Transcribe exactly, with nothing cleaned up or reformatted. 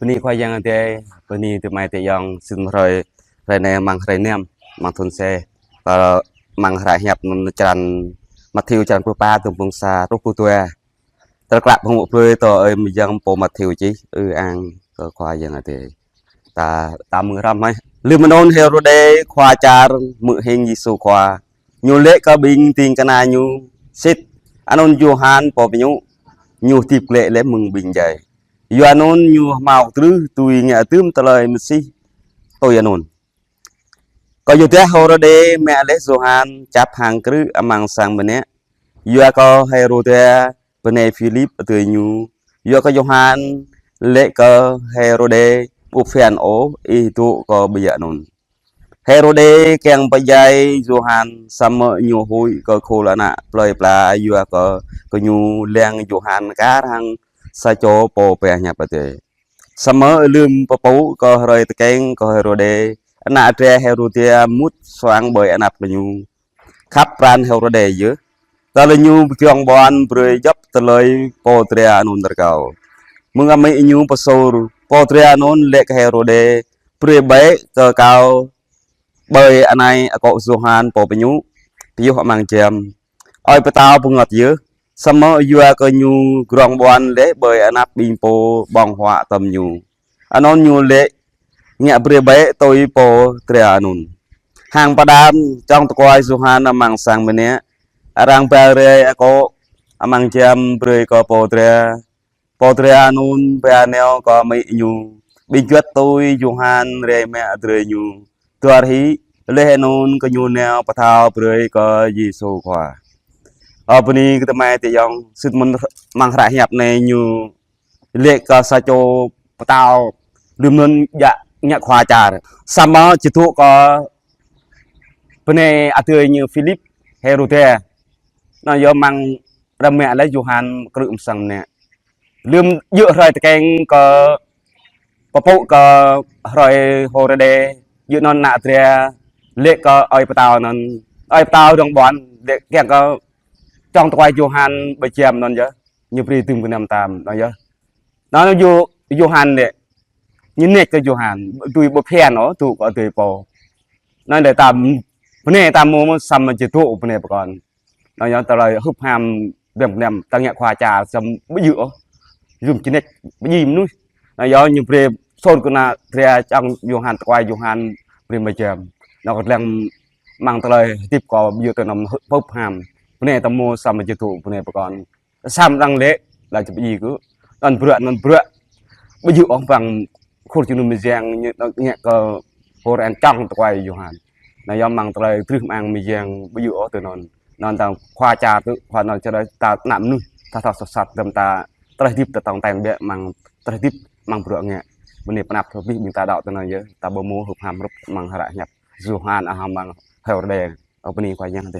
Bơni Khua Yang Adai, bơni tơmai tơyŏng, sĭt mơ̆ hrơi, hrơi anai mơ̆ng hrơi năm, mơ̆ng thun C. Kơ mơ̆ng hră hiăp anŭn črăn Mathiơ črăn pluh pă, tơm pluh sa truh pluh dua. Tơlơi klă pơhmutu plơi tơ ơi mơyang pô Mathiơ čih, ư ang kơ Khua Yang Adai. Ta, ta mơ̆ng răm hĕ. Lơm anŭn Hêrôđê khua čar hmư̆ hing Yêsu Khua. Ñu laĭ kơ ƀing ding kơna ñu: Sĭt anŭn Yôhan pô pơñu, ñu hơdip glaĭ laih mơ̆ng ƀing djai. Yua anŭn ñu hmâo kơtrưh tui ngă dưm tơlơi Mơsih tui anŭn. Kơyua dah Hêrôđê mă laih Yôhan čăp hăng krư̆ amăng sang mơnă. Yua kơ Hêrôđia bơnai Philip adơi ñu. Yua kơ Yôhan laĭ kơ Hêrôđê: Ƀu phiăn ôh ih dŏ kơ ƀơi anŭn. Hêrôđê kiăng pơdjai Yôhan, samơ̆ ñu huĭ kơ khul ană plơi pla, yua kơ gơñu lăng Yôhan kar hăng sa čô pô pơhiăp Adai. Samơ̆ lơm pơpŭ kơ hrơi tơkeng kơ Hêrôđê, ană dra Hêrôđia mŭt suang ƀơi anăp gơñu. Khăp pran Hêrôđê yơh. Tơl ñu pơgiŏng ƀuăn brơi djŏp tơlơi pô dra anŭn rơkâo. Mơ̆ng amĭ ñu pơsur, pô dra anŭn laĭ kơ Hêrôđê: Brơi bĕ kơ kâo ƀơi anai akŏ Yôhan pô pơñu pioh amăng jam. Ơi pơtao bơngơ̆t yơh, samơ̆ yua kơ ñu giŏng ƀuăn laih ƀơi anăp ƀing pô ƀơ̆ng huă tơm ñu. Anŭn ñu laĭ: Ngă brơi bĕ tui pô dra anŭn. Hăng pơđam čŏng tơkuai Yôhan amăng sang mơnă, arăng ba rai akŏ amăng jam brơi kơ pô dra. Pô dra anŭn ba nao kơ amĭ ñu. Ƀing juăt tui Yôhan rai mă adơi ñu. Duar hĭ, laih anŭn gơñu nao pơthâo brơi kơ Yêsu Khua. Ơ bơni kơ tơmai tơyŏng, sĭt mơ̆n mơ̆ng hră hiăp anai ñu laĭ kơ sa čô pơtao lơm anŭn djă ngă khua čar. Samơ̆ či dŏ kơ bơnai adơi ñu Philip, Hêrôđia. Anŭn yơh mơ̆ng răm mă laih Yôhan krư̆ amăng sang mơnă. Lơm djơ̆ hrơi tơkeng kơ pơpŭ kơ hrơi Hêrôđê, djơ̆ anŭn ană dra laĭ kơ ơi pơtao anŭn. Ơi pơtao giŏng ƀuăn laĭ kiăng kơ čŏng tơkuai Yôhan ƀơi jam anŭn yơh. Ñu brơi dưm gơnam tam anŭn yơh. Anŭn Yô-, Yôhan laĭ, ñu nač kơ Yôhan, tui ƀu phiăn ôh dŏ kơ adơi pô. Anŭn laĭ ta, bơnai ta mơ̆ samơ̆ či dŏ bơnai pơkŏn. Anŭn yơh tơlơi hưp ham ƀơ̆ng ƀơnam ta ngă khua čar samơ̆ ƀu djơ̆ ôh. Yôm či nač ƀu djơ̆ mơnuih. Anŭn yơh ñu brơi sôr kơ ană dra čŏng Yôhan tơkuai Yôhan brơi mă jam. Anŭn kơ lăng mơ̆ng tơlơi hơdip kơ ƀu djơ̆ tơ anŭn hưp ham. Bơnai ta mơ̆ samơ̆ či dŏ bơnai pơkŏn. Samơ̆ arăng laĭ, laĭ či ƀu djơ̆ kơ. Anŭn bruă, anŭn bruă. Ƀu djơ̆ ôh ƀăng khul jơnum mơyang ñu ngă kơ hơrơan čŏng tơkuai Yôhan. Anŭn yơh mơ̆ng tơlơi trưh mơ̆ng mơyang ƀu djơ̆ ôh tơ anŭn. Anŭn ta khua čar tơ, khua anŭn čar ta ană mơnuih, ta thâo soh sat dăm ta tơlơi hơdip ta tong teng biă mơ̆ng tơlơi hơdip mơ̆ng bruă ngă. Bơni pơnăp tơ ƀing ta đaŏ tơ anŭn yơh, ta ƀu mơ̆ hưp ham hrup mơ̆ng hră hiăp Yôhan ah mơ̆ng Hêrôđê. Ơ bơni Khua Yang tơ.